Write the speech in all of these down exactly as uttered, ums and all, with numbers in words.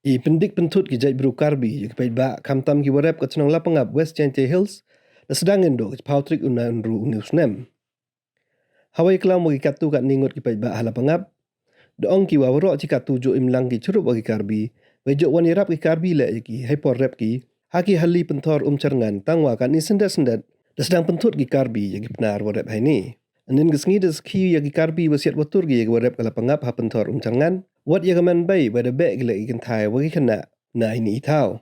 I pyndik pynthut ki jaitbru Karbi ya ki paidbah, khamtam ki warep ka chnong Lapangap, West Jaintia Hills, da sdang yendo ka chiphaw tarik u Naiynru uni u snem. Hawa yaklam wa ki kattu katni ngut ki paidbah ha Lapangap, da ong ki wa waroh chi kattu jooh imlang ki chirup wa ki Karbi, wei jooh wan yarap ki Karbi leh ya ki heipor rep ki ha ki hali pynthor Umchyrngan, tangwa katni syndet syndet da sdang pynthut ki Karbi ya ki Pnar warep heini. Ynnin ka sngi da sakhi ya ki Karbi wa siat wa tur ki ya ki warep ka Lapangap ha pynthor Umchyrngan, wat ya ka manbei wa da beh ki leh ki kynthai wa ki khynnah na ini i thaw.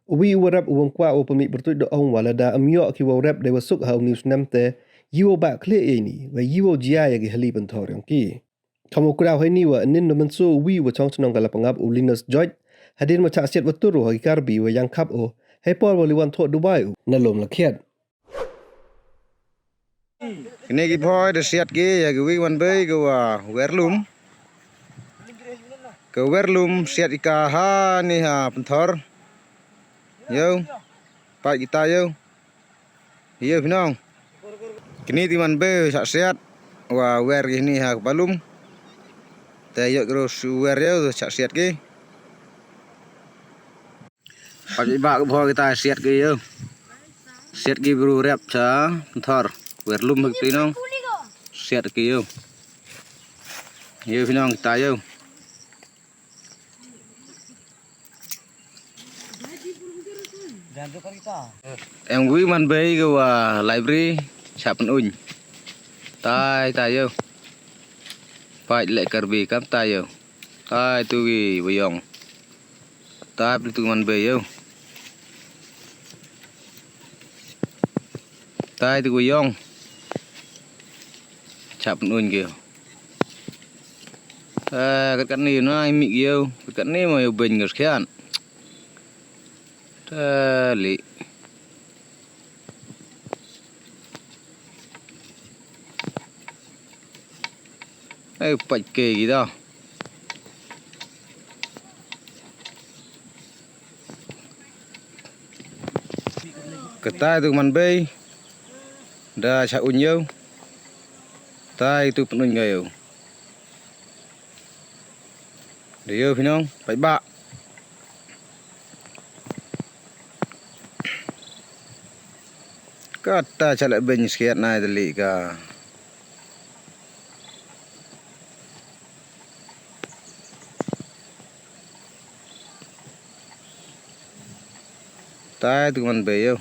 Uwi u warep uwa kwah wow pynmih pyrtuit da ong wa lada ym yoh ki wow rep dei wa suk ha uni u snem te, yow bah khlieh ya ini, wei yow jia ya ki hali pynthor yong ki. Kam u kraw heini wa ynnin da mynsaw uwi uwa chong chnong ka Lapangap, u Linus George, hadien wa chah siat wa tur u ha ki Karbi wa yangkhap u heipor wa li wan thoh duwai u na lum lakhiat. Kini ki bhoi da siat ki ya ki wi manbei ka wa Werlum. Ka Werlum siat i ka ha ni ha pynthor. Yow. Pat kita yow. Yow phi nong. Kini ti manbei chah siat wa wer ki ni ha ka Balum. Te yoh ki ro su wer yow chah siat ki. Pat i ba ka bhoi kita siat ki yow. Siat ki bru rep cha pynthor. Werlum hak ti nong. Siat ki yow. Yow phi nong kita yow. Em wi manbei ka wa library chah pynuñ. Tai tai yow. Pat leh Karbi kam tai yow. Tai tu ki wa yong. Tai tu ki manbei yow. Tai tu ki wa yong. Chah pynuñ ki yow. Eh, kat kat ni na i mih ki yow. Kat kat ni ma yow beiñ ka skhiat. Tali. Ai, pat ke ki da. Ka tai tu manbei. Da chah uñ yow. Tai tu pynuñ ka yow. Da yow phi nong, paidbah. Kata chah leh beiñ skhiat nai tali ka. Tai tu manbei yow.